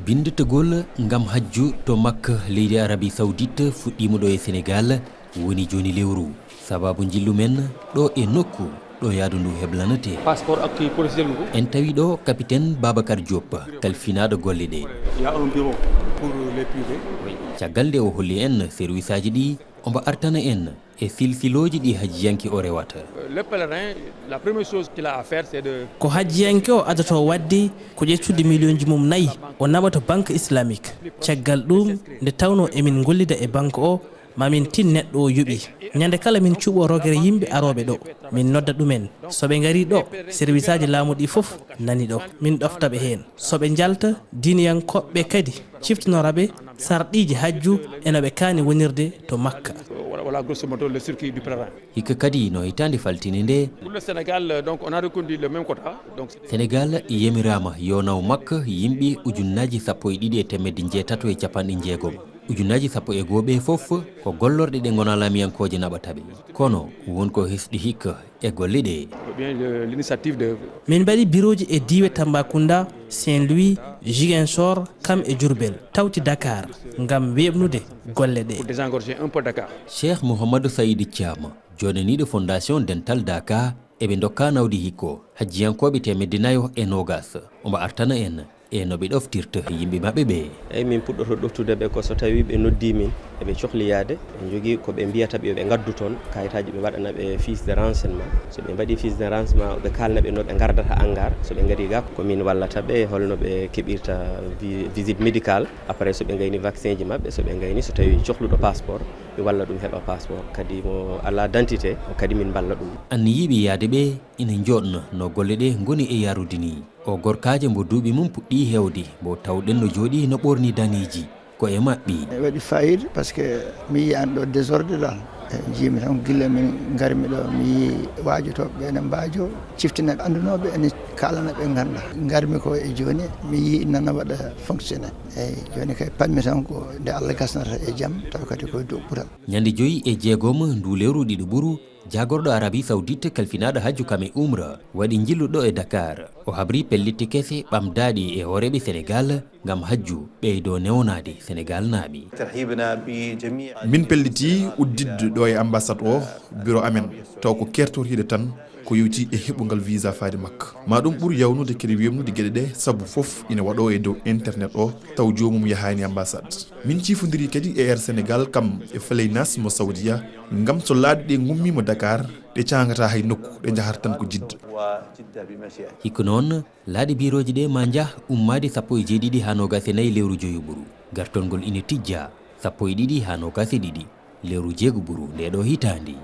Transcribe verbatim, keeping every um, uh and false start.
Binnditagol ngam hajju to Makka, leydi Arabie Saoudite, fuɗɗiima ɗo e Senegaal, woni jooni lewru. Sabaabu njillu men ɗo e nokku ɗo yaadu ndu heblanetee. Passeport ak procédure ngu. En tawi ɗo Capitaine Babacar Diop, kalfinaaɗo golle ɗe. Il y a un bureau pour les privés. Caggal nde o holli en serwisaaji ɗi, omo artana en e silsilooji ɗi hajjiyanke o rewata. Le pèlerin, la première chose qu'il a à faire, c'est de... Ko hajjiyanke o adotoo waɗde ko ƴettude miliyonji mum nayi, o naɓa to Banque Islamique. Caggal ɗum, nde tawnoo emin ngollida e banque o, ma min tin neɗɗo o yoɓi. Ñande kala min cuɓo rogere yimɓe arooɓe ɗo. Min nodda ɗumen. So ɓe ngarii ɗo, serwisaaji laamu ɗi fof nani ɗo. Min ɗofta ɓe heen. So ɓe njalta, diiniyankooɓe ɓe kadi ciftinora ɓe sarɗiiji hajju e no ɓe kaani wonirde to Makka. Voilà, voilà, grosso modo, le circuit du pèlerin. Hikka kadi no hitaande faltine nde. Pour le Sénégal, euh, donc, on a reconduit le même quota. Donc, Senegaal yamiraama yo naw Makka yimɓe ujunnaaji sappo e ɗiɗi e teemedde njeetato e capanɗe jeegom. Ujunnaaji sappo e goo ɓe fof ko gollorɗe ɗe ngonaa laamiyankooje naɓata ɓe. Kono won ko hesɗi hikka e golle ɗe. Ou bien le, l'initiative de... Min mbaɗi birooji e diiwe Tambacounda, Saint-Louis, Ziguinchor, kam e Diourbel, tawti Dakar, ngam weeɓnude golle ɗe. Pour désengorger un peu Dakar. Cheikh Mouhamadou Saïd Thiam, joɗaniiɗo Fondation Dental Dakar, eɓe ndokka nawdi hikko, hajjiyankooɓe teemedde nayo e noogas. Omo artana en e no ɓe ɗoftirta yimɓe maɓɓe ɓe. Eyi, min puɗɗoto ɗoftude ɓe ko so tawi ɓe noddi min, eɓe cohli yaade, ɓe njogii ko ɓe mbiyata ɓe, ɓe ngaddu toon, kayitaaji ɓe mbaɗana ɓe fiche de renseignement. So ɓe mbaɗi fiche de renseignement, ɓe kaalna ɓe no ɓe ngardata hangar. So ɓe ngarii ga, ko min wallata ɓe, holno ɓe keɓirta vi-, visite médicale. Après, so ɓe ngayni vaccin ji maɓɓe, so ɓe ngayni, so tawi cohluɗo passeport, mi walla ɗum heɓa passeport. Kadi mo alaa dentité, kadi min mballa ɗum. Anniyiiɓe yaade ɓe ina njooɗna no golle ɗe ngoni e yaarude ni. O gorkaajo mbo duuɓi mum puɗɗii heewde, mbo tawɗen no jooɗii no ɓoorni daneeji, ko e maɓɓi. E waɗi fayida, parce que mi yiyii aan ɗo désordre dal. E, njiimi tan gila min ngarmi ɗo, mi yii waajotooɓe ɓe ene mbaajo, ciftina ɓe, anndunooɓe ene kaalana ɓe ngannda. Ngarmi ko e jooni, mi yii nana waɗa fonctionné. Eyi, jooni kay, paɗmi tan ko nde Allah gasnata e jam, taw kadi ko e dow ɓural. Ñande joyi e jeegom ndu lewru ɗiɗo ɓuru, jaagorɗo Arabie Saoudite kalfinaaɗo hajju kam e umra waɗi njillu ɗo e Dakar. O habri pellitte kese ɓamdaaɗi e hooreeɓe Senegaal ngam hajju ɓeydo newnaade Senegaalnaaɓe. Min pellitii udditde ɗo e ambassade o bureau amen, taw ko keertoriiɗo tan ko yowiti e heɓugol visa faade Makka. Ma ɗum ɓur yawnude kadi weeɓnude geɗe ɗe, sabu fof ina waɗo e dow internet o, taw joomum yahaani ambassade. Min ciifondiri kadi e Air Sénégal kam e Flynas mo Saoudia, ngam so laaɗe ɗe ngummiima Dakar, ɗe caangata hay nokku, ɗe njahata tan ko Jidda. Hikka noon, laaɗe birooji ɗe ma njah ummaade sappo e jeeɗiɗi haa noogas e nayi lewru joyo ɓuru. Gartol ngol ina tijja sappo e ɗiɗi haa noogas e ɗiɗi lewru jeego ɓuru nde ɗo hitaande.